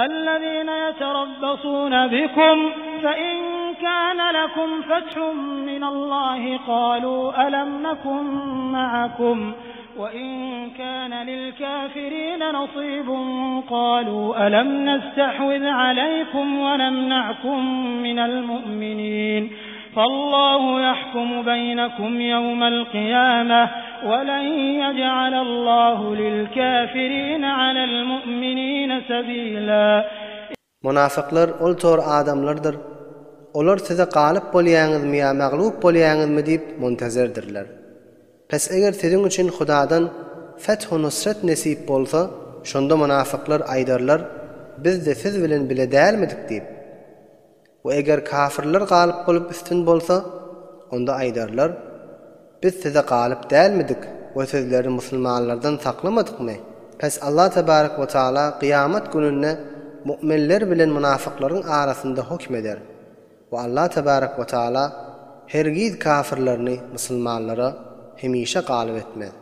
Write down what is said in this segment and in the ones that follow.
الذين يتربصون بكم فإن كان لكم فتح من الله قالوا ألم نكن معكم وإن كان للكافرين نصيب قالوا ألم نستحوذ عليكم ونمنعكم من المؤمنين فالله يحكم بينكم يوم القيامة ولن يجعل الله للكافرين على المؤمنين سبيلا Munafyklar ol tor adamlardyr. Olar size galyp bolýaňyzmy ýa maglup bolýaňyzmy diýip muntazirdirler. Pes eger siziň üçin Hudadan feth-u nusret nesip bolsa, şonda munafyklar aýdarlar, Biz-de siz bilen bile dälmidik diýip. We eger kafirler galyp bolup üstün bolsa, onda aýdarlar, Biz size galyp dälmidik we sizleri musulmanlardan saklamadykmy? Pes Allah tebarek we taala kyýamat gününde mu'minler bilen munafyklaryň arasynda hökm eder. We Allah tebarek we taala hergiz kafirlerini musulmanlara hemişe galyp etmez.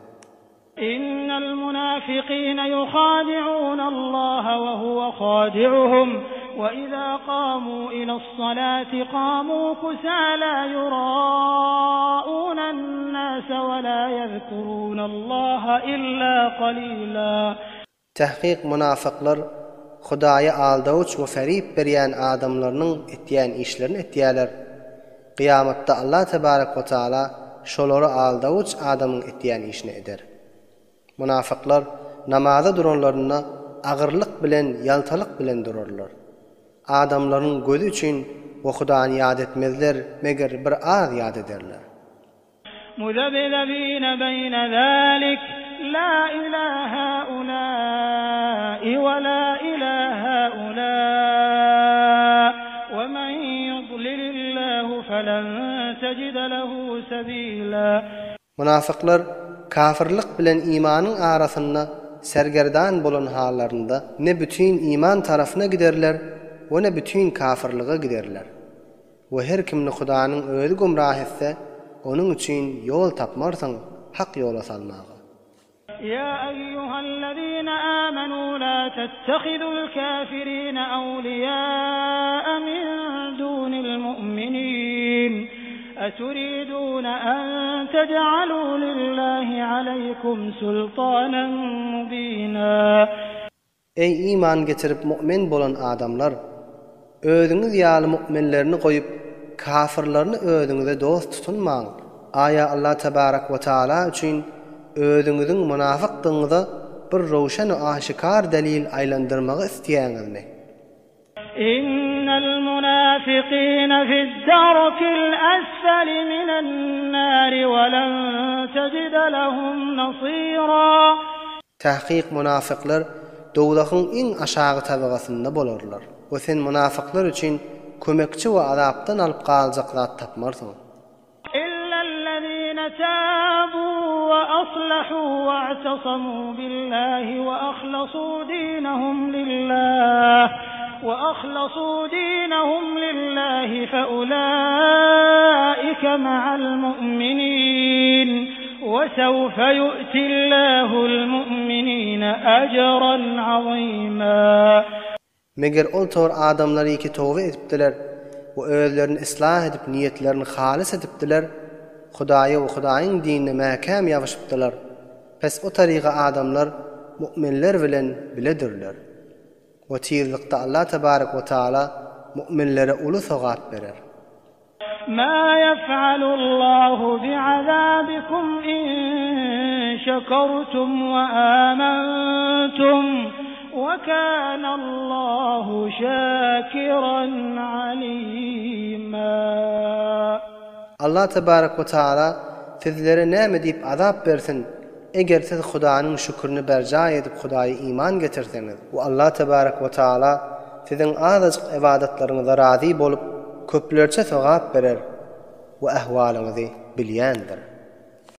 Innel munafikine yuhadi'unallaha we huwe hadi'uhum we iza kamu ile's-salati kamu kusala yuraunen-nase we la yezkurunallaha illa kalila. Tahkyk munafyklar Hudaýa aldawç we ferip berýän adamlarynyň etýän işlerini etýärler. Kyýamatda Allah tebarek we taala şolary aldawç adamyň etýän işini eder. Munafyklar namaza duranlarynda agyrlyk bilen ýaltalyk bilen durarlar. Adamlaryň gözi üçin we Hudany ýat etmezler meger bir az ýat ederler. Muzebzebine beýne zalik, la ila haulai we la ila haula, we men yudlilillahu felen tejide lehu sebila. Mynafyklar kafirlik bilen imanyň arasynda sergerdan bolan hallarynda ne bütin iman tarafyna giderler we ne bütin kafirlige giderler. We her kimni Hudanyň özi gümrah etse, onuň üçin ýol tapmarsyň hak ýola salmaga. Ýa eýýuhellezine âmenû lâ tettehidul kâfirîne ewliyâe min dûnil mu'minîn, eturidûne en tec'alû lillâhi aleykum sultânen mubînâ. Eý, iman getirip mu'min bolan adamlar! Özüňiz ýaly mu'minlerini goýup, kafyrlaryny özüňize dost tutunmaň! Aýa Allah tebarek we taala üçin özüňiziň mynafykdygyňyza bir röwşen-u aşikar delil aýlandyrmagy isleýäňizmi? Innel munafikine fid-darkil esfeli minen-nari we len tejide lehum nasira. Tahkyk munafyklar dowzahyň iň aşagy tabagasynda bolarlar we sen munafyklar üçin kömekçi we azapdan alyp galjak zat tapmarsyň. Illellezine tabu we aslahu we i'tasamu billahi we ahlasu dinahum lillah we ahlasu dinahum lillahi fe ulaike ma'al mu'minin. وسوف يؤتي الله المؤمنين أجرا عظيما. Meger ol tor adamlar ki toba edipdiler we özlerini yslah edip niýetlerini halys edipdiler, Hudaýa we Hudaýyň dinine mäkäm ýabyşypdylar. Pes o taryga adamlar mu'minler bilen biledirler. We tizlikde Allah tebarek we taala mu'minlere uly sogap berer. Ma yef'alullahu bi'azabikum in şekertum we amantum we kanallahu şakiran alima. Allah tebarek we taala sizlere näme diýip azap bersin, eger siz Hudanyň şükürini berjaý edip Hudaýa iman getirseňiz we Allah tebarek we taala siziň azajyk ybadatlaryňyza razy bolup köplerçe sogap berer we ahwalyňyzy bilýändir.